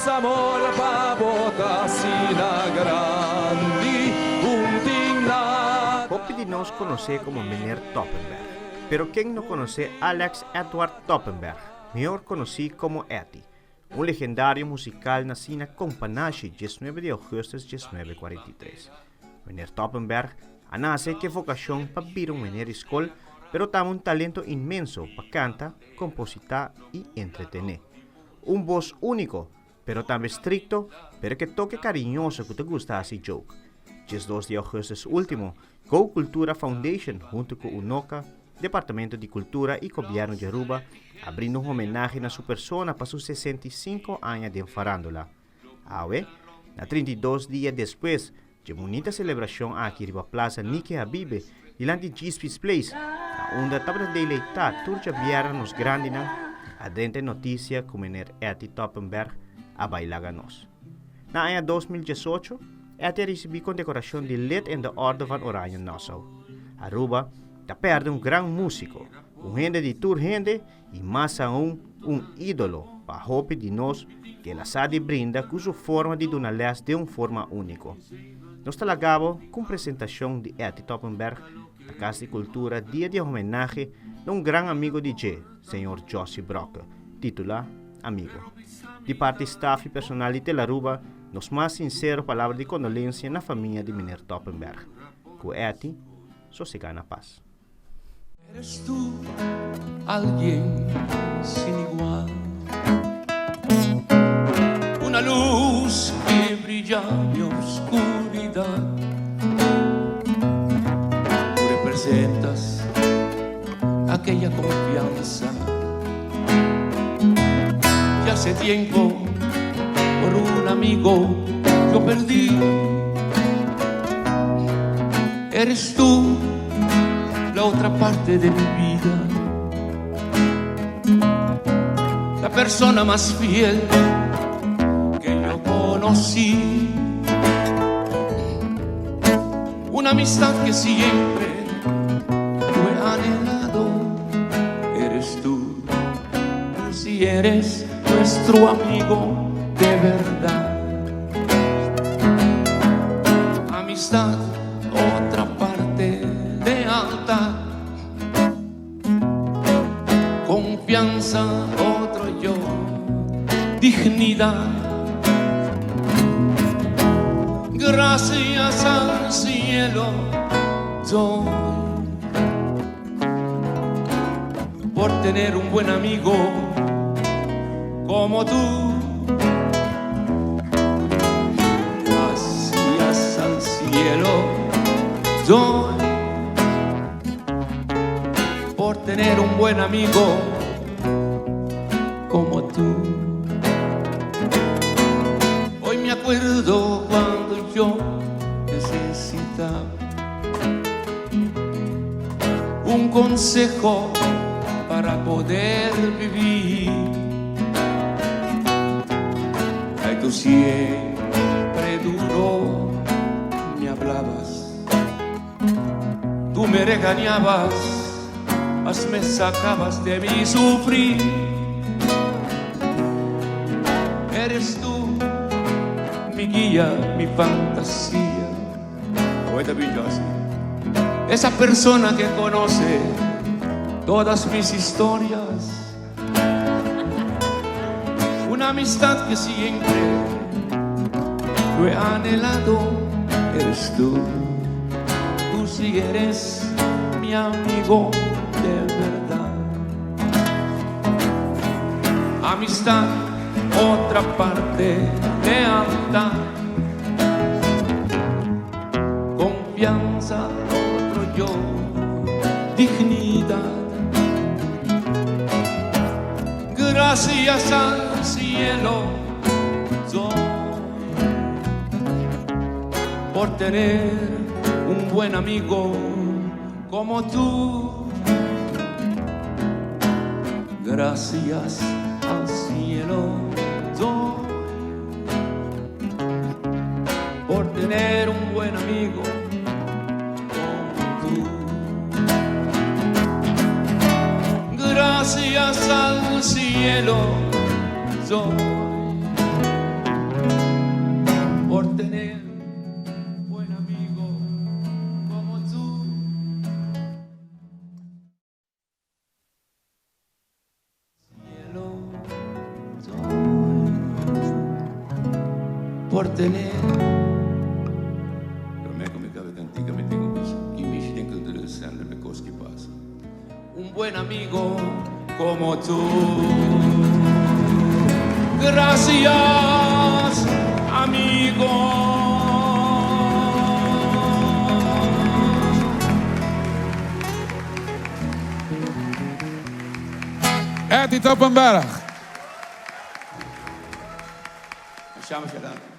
Nos amor pa bo ta asina grandi, un tin nada. Hopi di nos konos'é komo Meneer Toppenberg. Pero ken no konosé Alex Edward Toppenberg, mihor konosí komo Etty, un legendario musikal nasí na Companashi diesnuebe di ougùstus diesnuebe kuarenta i tres. Meneer Toppenberg a nase ku e vokashon pa bira un meneer di skol, pero tambe un talento inmenso pa kanta, kompositá i entretené. Un bos úniko, pero tambe estrikto, pero ku toke kariñoso ku ta gusta hasi joke. 12 di ougùstus último, Go Cultura Foundation huntu ku UNOCA, Departamento di Kultura i Gobièrnu di Aruba a brinda un homenahe na su persona pa su 65 aña den farándula. Awe, na 32 dia despues di e bunita selebrashon aki riba Plaza Nike Habibe dilanti Gispy's Place, na unda tabata deleitá tur djabièrnè nos grandinan, a drenta e notisia ku meneer Etty Toppenberg a bai laga nos. Na aña 2018, Etty a risibí kondekorashon di Lid in de Orde van Oranje Nassau. Aruba ta pèrdè un gran músiko, un hende di tur hende i mas aun un ídolo pa hopi di nos ku el a sa di brinda ku su forma di duna lès den un forma úniko. Nos ta laga bo ku un presentashon di Etty Toppenberg na Kas di Kultura dia di homenahe na un gran amigo di dje, señor Jossy Brokke, titulá Amigo. Di parti staf i personal di Telaruba, nos mas sinsero palabra di kondolensia na famia di meneer Toppenberg. Ku Etty sosegá na pas. Eres tú alguien sin igual. Una luz que brilla en mi oscuridad. Tú representas aquella confianza que hace tiempo por un amigo yo perdí. Eres tú la otra parte de mi vida, la persona más fiel que yo conocí. Una amistad que siempre yo he anhelado. Eres tú, tú sí eres nuestro amigo de verdad. Amistad, otra parte, lealtad. Confianza, otro yo, dignidad. Gracias al cielo doy por tener un buen amigo como tú. Gracias al cielo doy por tener un buen amigo como tú. Hoy me acuerdo cuando yo necesitaba un consejo para poder vivir. Ay, tú siempre duro me hablabas, tú me regañabas, mas me sacabas de mi sufrir. Eres tú mi guía, mi fantasía. Ahorita vi yo así. Esa persona que conoce todas mis historias. Una amistad que siempre lo he anhelado. Eres tú, tú sí eres mi amigo de verdad. Amistad, otra parte, lealtad. Confianza, otro yo, dignidad. Gracias al cielo doy por tener un buen amigo como tú. Gracias al cielo doy por tener un buen amigo como tú. Gracias al cielo doy. por tene. Promé ku mi kaba e kantika mi tin ku bisa ki mishi den Cultural Center pa e kos ki pasa. Un buen amigo como tu. Gracias amigo. Etty Toppenberg. Masha masha danki.